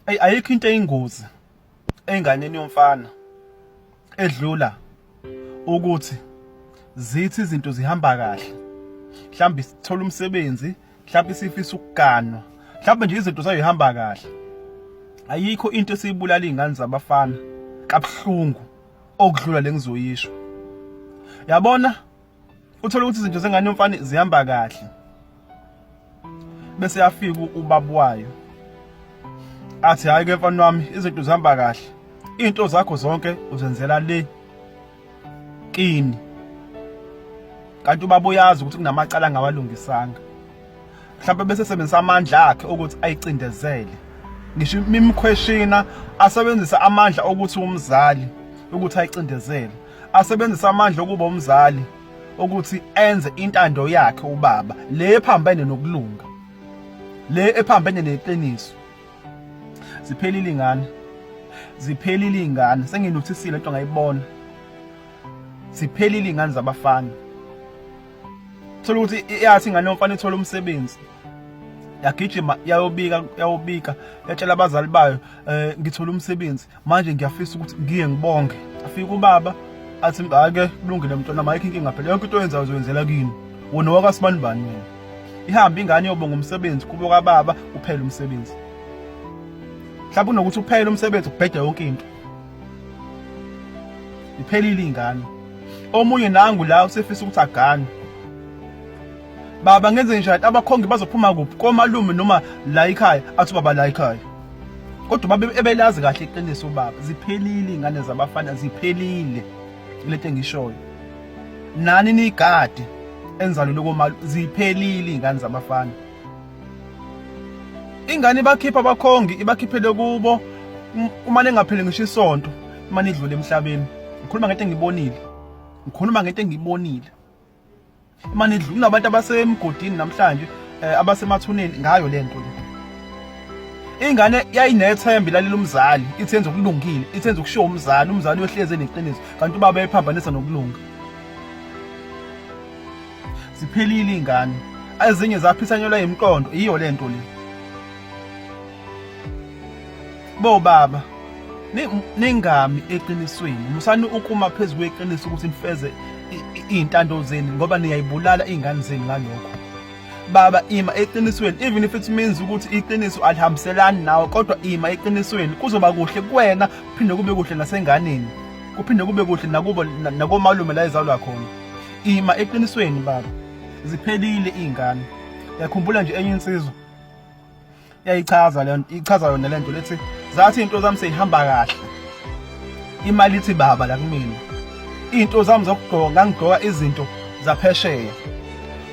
Ey ayikho into eyingozi enganeni yomfana edlula ukuthi zithi izinto zihamba kahle mhlawumbe sithola umsebenzi mhlawumbe sifisa ukuganwa mhlawumbe nje izinto zayihamba kahle ayikho into esiyibulala izingane zabafana kabuhlungu okudlula lengizoyisho yabona uthola ukuthi izinto zengane yomfana zihamba kahle bese yafika ubaba wayo athi hayi ke mfana wami izinto zihamba kahle into zakho zonke uzenzela le kini kanti ubaba uyazi ukuthi kunamacala angawalungisanga mhlawumbe bese sebenzisa amandla akhe ukuthi ayicindezele ngisho imimkhweshina asebenzisa amandla okuthi umzali ukuthi ayicindezele asebenzisa amandla okuba umzali ukuthi enze intando yakhe ubaba le ephambene nokulunga le ephambene neqiniso ziphelile ingane ziphelile ingane senginothisile into ngayibona ziphelile ingane zabafana thola ukuthi yathi ingane yomfana ithola umsebenzi yagijima yayobika yayobika yatshela abazali bayo eh ngithola umsebenzi manje ngiyafisa ukuthi ngiye ngibonge afike ubaba athi ake kulungile mntwana mayikho inkinga phela yonke into oyenzayo uzoyenzela kini wena wakasibani bani wena ihambe ingane yobonga umsebenzi kubo kababa uphele umsebenzi mhlawumbe unokuthi uphele umsebenzi ubhede yonke into iphelile ingane omunye nangu la usefisa ukuthi agane baba ngenze njani abakhongi bazophuma kuphi komalume noma la ekhaya athi baba la ekhaya kodwa baba ebelazi kahle iqiniso ubaba ziphelile ingane zabafana ziphelile lento engishoyo nani nigade enzalule komalu ziphelile ingane zabafana ingane ibakhipha abakhongi ibakhiphele kubo uma nengapheli ngisho isonto uma nidlule emhlabeni ngikhuluma ngento engibonile ngikhuluma ngento engibonile uma nidlula kunabantu abasemgodini namhlanje eh, abasemathuneni ngayo lento le ingane yayinethemba ilalela umzali ithi yenza okulungile ithi yenza okushiwo umzali umzali uyohlezi eneqiniso kanti ubaba ephambanisa nokulunga ziphelile ingane ezinye zaphisanyelwa imiqondo iyo lento le bo baba ningami eqinisweni musani ukuma phezu kweqiniso ukuthi nifeze iy'ntando zenu ngoba niyayibulala iy'ngane zenu ngalokho baba ima eqinisweni even if it means ukuthi iqiniso alihambiselani nawe kodwa ima eqinisweni kuzoba kuhle kuwena kuphinde kube kuhle nasenganeni kuphinde kube kuhle nakubo nakomalume la ezalwa khona ima eqinisweni baba ziphelile iy'ngane yakhumbula nje enye insizwa yayichaza le nto ichaza yona le nto lethi zathi into zami seyihamba kahle imali ithi baba la kumina into zami zokugqoka ngangigqoka izinto zaphesheya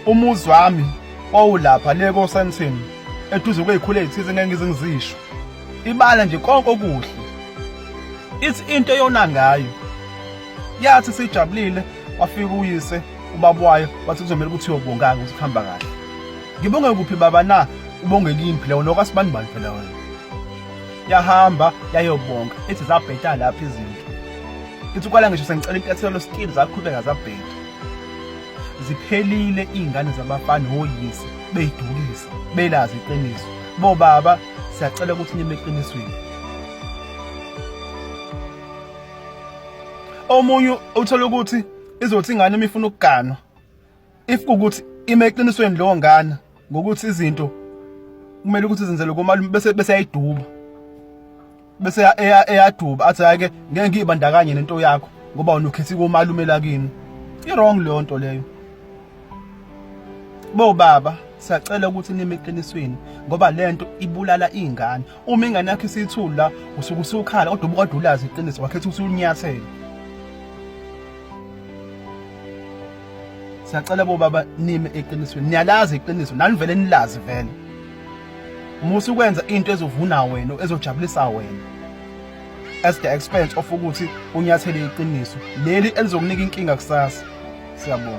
umuzi wami wawulapha le koSandton eduze kwezikhulu ezithize ngeke ngize ngizisho ibala nje konke okuhle ithi into eyona ngayo yathi sijabulile wafika uyise ubaba wayo wathi kuzomela ukuthi uyobonga ukuthi kuhamba kahle ngibonge kuphi baba na ubonge kimi phela wena okasibani bani phela wena yahamba yayobonga ithi zabheda lapha izinto ithi kwala ngisho sengicela intathelo still zaqhubeka zabheda ziphelile iy'ngane zabafana oyise beyidukisa belazi iqiniso bobaba siyacela ukuthi nime eqinisweni omunye uthola ukuthi izothi ingane uma ifuna ukuganwa if kukuthi ime eqinisweni leyo ngane ngokuthi izinto kumele ukuthi zenzele komalume bese bese yayiduba bese eyaduba athi hayi ke ngeke ngiyibandakanye nento yakho ngoba wena ukhethe komalume lakini i wrong leyo nto leyo bo baba siyacela ukuthi nime eqinisweni ngoba lento ibulala ingane uma ingane yakho isithula usuke usukhala kodwa ubukade ulazi iqiniso wakhetha ukuthi ulinyathele siyacela bobaba nime eqinisweni niyalazi iqiniso nani vele nilazi vele musa ukwenza into ezovuna wena ezojabulisa wena as the expense of ukuthi unyathele iqiniso leli elizokunika inkinga kusasa siyabonga.